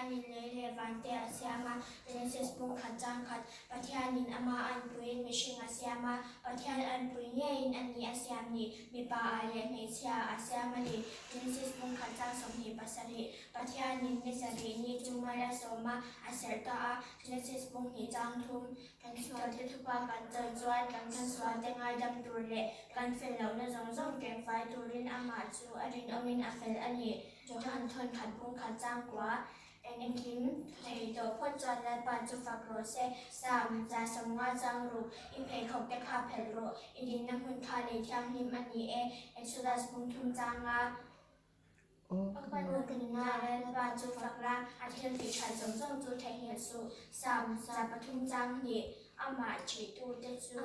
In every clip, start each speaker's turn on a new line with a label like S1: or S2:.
S1: Pathianin lei leh vante a siam a, Genesis bung khat chang khat, Pathianin ama anpuiin mihring a siam a, Pathian anpui ngeiin a ni a siam ni, mipa ah leh hmeichhia ah a siam a ni, Genesis bung khat chang 27, Pathianin ni sarih ni chu mal a sawm a, a serh ta a, Genesis bung hnih chang thum, Kan sualte thupa kan chawi chuan kan sualte ngaidam tur leh kan fel lohna zawng zawng kengfai turin amah chu a rinawmin a fel a ni. Johan thawn khat bung khat changkua engkim thei tawh phawt chuan Lalpa chu fak rawh se. Sam, 150 chang ruk, i pheikhawk te kha phelh rawh, i dinna hmun kha lei thianghlim a ni e, Exodus bung thum changa. Aw ka nuna, Lalpa chu fak la, a thil tih that zawng zawng chu theihnghilh suh. Sam, 3 chang hnih, amah ṭihtute chu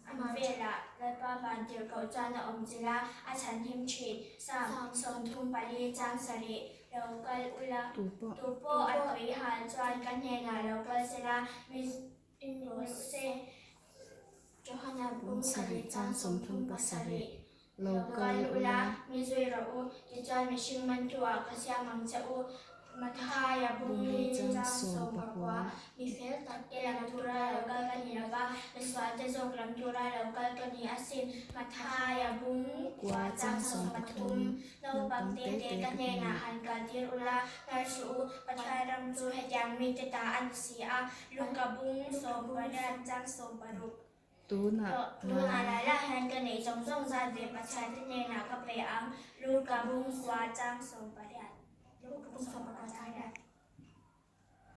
S1: an velah Lalpa van tirhkoh chuan a awm chilh a, a chhanhim ṭhin. Sam, 34 chang sarih, lo kal ula, tu pawh a tui hal chuan ka hnenah lo kal sela, mi rawh se. Johana bung sarih chang 37, Lo kal ula, mi zui rawh u, tichuan mihring mantu ah ka siam ang che u. Mathaia bung li chang 19, Mi fel tak te lam tura lo kal ka ni lova, misual te zawk lam tura lo kal ka ni asin. Mathaia bung kua chang 13, Naupang te te ka hnenah han kal tir ula, hnar suh u, Pathian ram chu hetiang mite ta a ni si a. Luka bung 18 chang 16.
S2: Tunah
S1: Tunah lai lah hian ka neih zawng zawng zat ve Pathian te hnenah ka pe ang. Luka bung kua chang 18. Luka bung 14 chang riat.